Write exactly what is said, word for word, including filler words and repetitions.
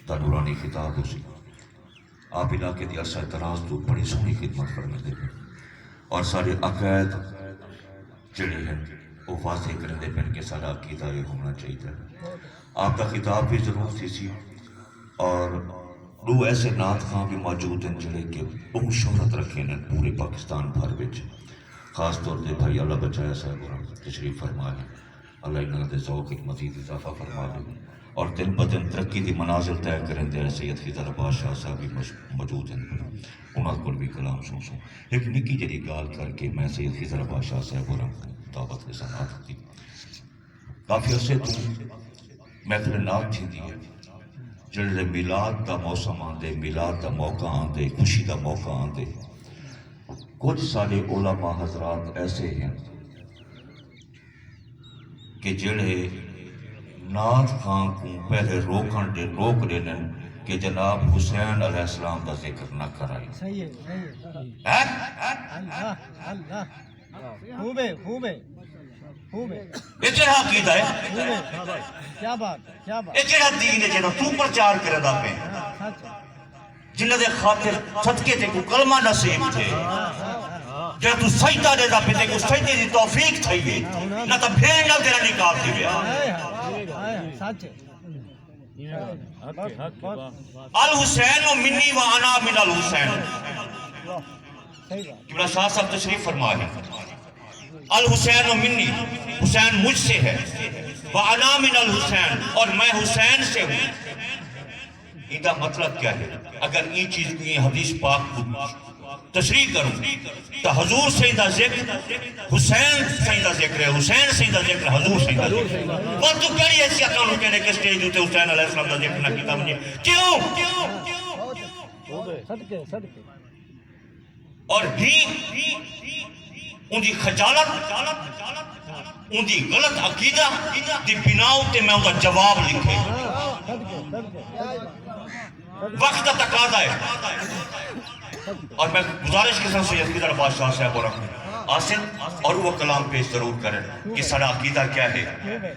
دا نورانی خطاب ہوسی۔ آپ علاقے دی عرصہ دراز توں بڑی سوہݨی خدمت فرمیندے پن اور ساݙے عقائد جڑے ہن، او واضح کریندے پن کہ ساݙا عقیدہ اے ہووݨا چاہیدا ہے۔ آپ دا خطاب وی ضرور تھیسی اور ݙو ایسے نعت خواں وی موجود ہن جڑے کہ ٻہوں شہرت رکھیندن پورے پاکستان بھر وچ، خاص طور تے بھائی اللہ بچایا صاحب ہوراں تشریف فرما ہن۔ اللہ انہاں دے ذوق وچ مزید اضافہ فرماوے اور دن بدن ترقی دی منازل طے کریندے ہوئے سید خضر عباس شاہ صاحب وی مش-، موجود ہن۔ انہاں کول وی کلام سݨسوں۔ ہک نکی جیڑھی ڳالھ کر کے میں سید خضر عباس شاہ صاحب ہوراں کوں دعوت ݙیساں نعت دی۔ کافی عرصے توں محفل نعت تھیندی ہے۔ جیڑھے میلاد دا موسم آندے، میلاد دا موقع آندے، خوشی دا موقع آندے، کجھ ساݙے علماء حضرات ایسے ہن کہ جیڑھے نعت خواں کوں پہلے روکݨ ݙے، روک ݙیندن کہ جناب حسین علیہ السلام دا ذکر نہ کرائے۔ صحیح ہے، صحیح ہے۔ ہیں؟ اللہ، اللہ۔ خوب ہے، خوب ہے، خوب ہے۔ اے کیڑھا عقیدہ ہے؟ خوب ہے۔ کیا بات، کیا بات۔ اے کیڑھا دین ہے جیڑھا توں پرچار کریندا پئیں؟ ہاں، سچ ہے۔ جنہاں دے خاطر صدقے تیکوں کلمہ نصیب تھئے، جیڑھا توں سجدہ ݙیندا پئیں تیکوں سجدے دی توفیق تھئی ہے، نہ تاں بھیݨ نال تیرا نکاح تھیوے۔ ہائے ہائے، ہائے ہائے، سچ ہے۔ الحسین منی و انا من الحسین۔ صحیح بات۔ قبلہ شاہ صاحب تشریف فرما ہے۔ الحسین منی، حسین مجھ سے ہے، وانا من الحسین، اور میں حسین سے ہوں۔ ایندا مطلب کیا ہے؟ اگر ایں چیز کوں، ایں حدیث پاک کوں تشریح کروں تاں حضور سئیں دا ذکر، حسین سئیں دا ذکر ہے، حسین سئیں دا ذکر، حضور سئیں دا ذکر۔ پر توں کیڑھی حیثیت نال کہنے کہ سٹیج اتے حسین علیہ السلام دا ذکر نہ کیتا ونڄے؟ کیوں؟ صدقے، صدقے۔ اور ہی اوندی خجالت، اوندی غلط عقیدہ دی بنا اتے میں اوندا جواب لکھے۔ وقت دا تقاضا ہے۔ اور میں گزارش کساں سید خضر عباس شاہ صاحب ہوراں کوں آسن اور وہ کلام پیش ضرور کرن کہ ساݙا عقیدہ کیا ہے۔